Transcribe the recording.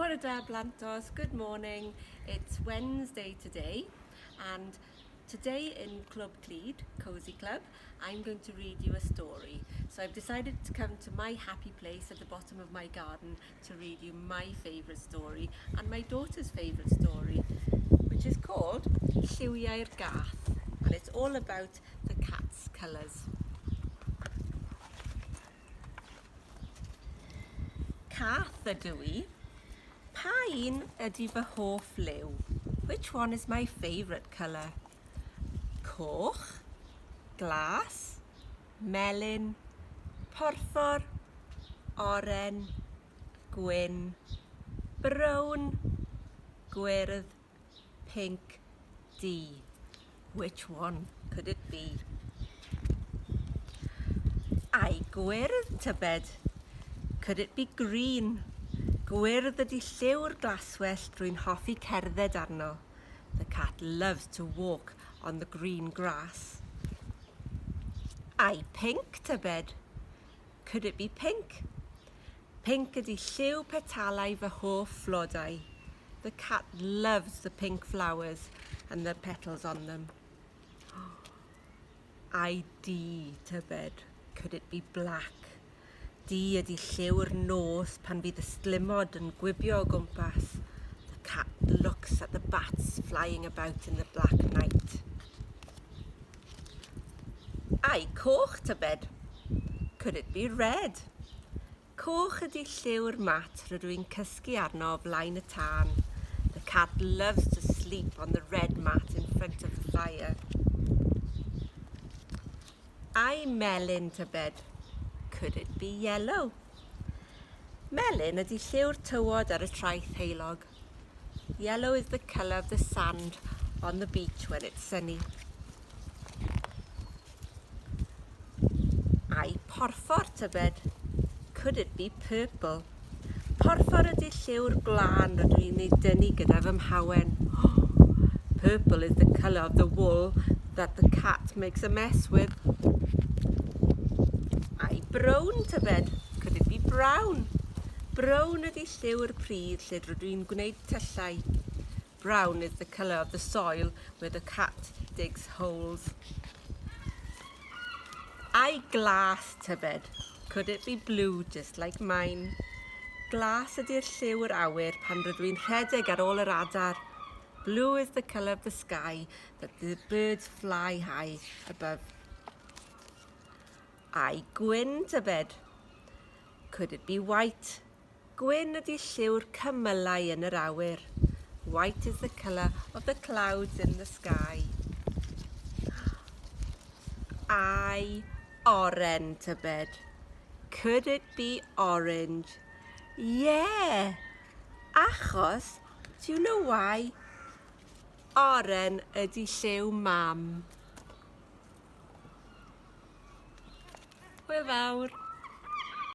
Bore da Blantos, good morning. It's Wednesday today and today in Clwb Clyd, Cosy Club, I'm going to read you a story. So I've decided to come to my happy place at the bottom of my garden to read you my favourite story and my daughter's favourite story, which is called Lliwiau'r Gath, and it's all about the cat's colours. Cath ydw i. Pa un ydy fy hoff liw? Which one is my favourite colour? Coch, glas, melyn, porffor, oren, gwyn, brown, gwyrdd, pinc, du. Which one could it be? Ai gwyrdd, tybed? Could it be green? Gwyrdd ydy lliw'r glaswellt rwy'n hoffi cerdded arno. The cat loves to walk on the green grass. Ai pinc, tybed? Could it be pink? Pinc ydy lliw petalau fy hoff flodau. The cat loves the pink flowers and the petals on them. Ai du, tybed? Could it be black? Du ydy lliw'r nos pan fydd y stlimod yn gwibio o gwmpas. The cat looks at the bats flying about in the black night. Ai coch, tybed? Could it be red? Coch ydy lliw'r mat rydw i'n cysgu arno o flaen y tân. The cat loves to sleep on the red mat in front of the fire. Ai melyn, tybed? Could it be yellow? Melyn ydy lliw'r tywod ar y traeth heulog. Yellow is the colour of the sand on the beach when it's sunny. Ai porffor, tybed? Could it be purple? Porffor ydy lliw'r gwlân rydw i'n ei dynnu gyda fy mhawen. Purple is the colour of the wool that the cat makes a mess with. Ai brown, tybed? Could it be brown? Brown ydy lliw'r pridd lle rydw i'n gwneud tyllau. Brown is the colour of the soil where the cat digs holes. Ai glas, tybed? Could it be blue just like mine? Glas ydy'r lliw yr awyr pan rydw i'n rhedeg ar ôl yr adar. Blue is the colour of the sky that the birds fly high above. Ai gwyn, tybed? Could it be white? Gwyn ydy lliw'r cymylau yn yr awyr. White is the colour of the clouds in the sky. Ai oren, tybed? Could it be orange? Yeah! Achos, do you know why? Oren ydy lliw mam. Hwyl fawr!